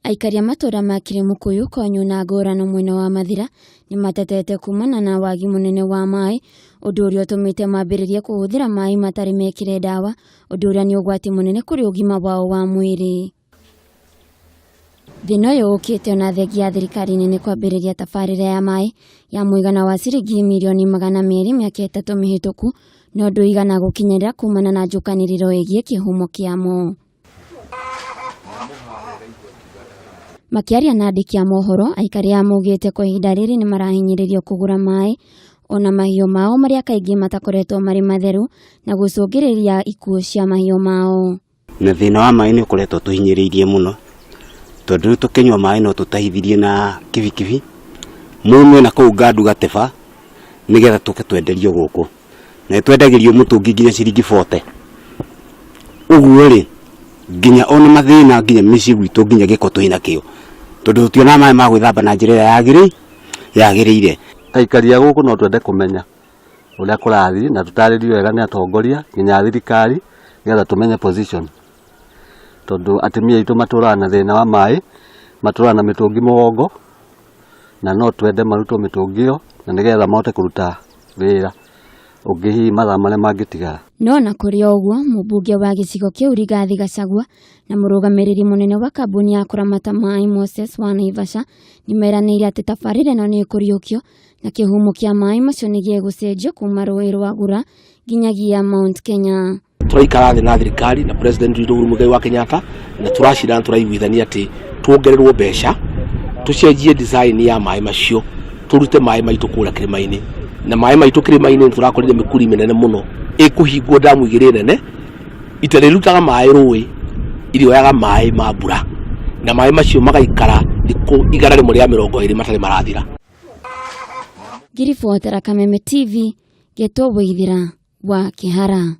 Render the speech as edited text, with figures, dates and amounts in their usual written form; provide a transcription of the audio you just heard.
Aikari a matũra ma Kĩrĩmũkũyũ, Konyũ na Ngũrano mwena wa Mathira nĩ matetete kumana na wagi mũnene wa maĩ, ũndũ ũrĩa ũtũmĩte mambĩrĩrie kũhũthĩra maĩ matarĩ mekĩre ndawa, ũndũ ũrĩa nĩ ũgwati mũnene kũrĩ ũgima wao wa mwĩrĩ. Thĩna ũyũ ũkĩte ona thengia ya thirikari nene kwambĩrĩria tabarĩra ya maĩ ya mũigana wa ciringi mirioni 200 mĩaka 3 mĩhĩtũku, no ndũigana gũkinyĩra kumana na njũkanĩrĩro ĩgiĩ kĩhumo kĩamo. Makĩaria na andĩki a mohoro, aikari a maugĩte kwa ihinda rĩrĩ nĩ marahinyĩrĩrio kũgũra maĩ ona mahiũ mao marĩa kaingĩ matakoretwo marĩ matheru na gũcũngĩrĩria ikuũ cia mahiũ mao. Na thĩna wa maĩ nĩ ũkoretwo tũhinyĩrĩirie mũno, tondũ rĩu tũkĩnyua maĩ no tũtahithirie na kibikibi, maume na kũu Ngandu Gateba, nĩgetha tũke twenderio gũkũ. Na nĩ twendagĩrio mũtũngi nginya ciringi bote. Ũguo rĩ, nginya ona mathĩna nginya mĩciĩ gwitũ nginya gĩko twĩnakĩo, tondũ tũtionaga maĩ ma gwĩthamba na njĩra ĩrĩa yagĩrĩire. Aikari a gũkũ no twende kũmenya ũrĩa kũrathiĩ na tũtarĩrio wega nĩ atongoria nginya a thirikari nĩgetha tũmenye position. Tondũ atumia aitũ matũraga na thĩna wa maĩ, matũraga na mĩtũngi mũgongo na no twende marutwo mĩtũngi ĩyo na nĩgetha mahote kũruta wĩra ũngĩ hihi mathaa marĩa mangĩtigara. No ona kũrĩ o ũguo, mũmbunge wa gĩcigo kĩu Rigathi Gachagua na mũrũgamĩrĩri mũnene wa kambuni ya kũramata maĩ Moses wa Naivasha nĩ meranĩire atĩ tabarĩra ĩno nĩ ĩkũriũkio na kĩhumo kĩa maĩ macio nĩ gĩgũcenjio kuma rũĩ rwa Gura nginyagia Mount Kenya. Tũraikara thĩ na thirikari na president witũ Uhuru Muigai wa Kenyatta na tũracira na tũraiguithania atĩ tuongererwo mbeca tũcenjie design ya maĩ macio, tũrute maĩ maitũ kũrĩa kĩrĩma-inĩ, na maĩ maitũ kĩrĩma-inĩ nĩ tũrakorire mĩkuri mĩnene mũno ĩkũhingwo ndamu igĩrĩ nene itarĩrutaga maĩ rũĩ, irĩoyaga maĩ ma mbura na maĩ macio magaikara thikũ 120 matarĩ marathira. Ngĩribotera Kameme TV, Gĩtwo Waithĩra wa Kĩhara.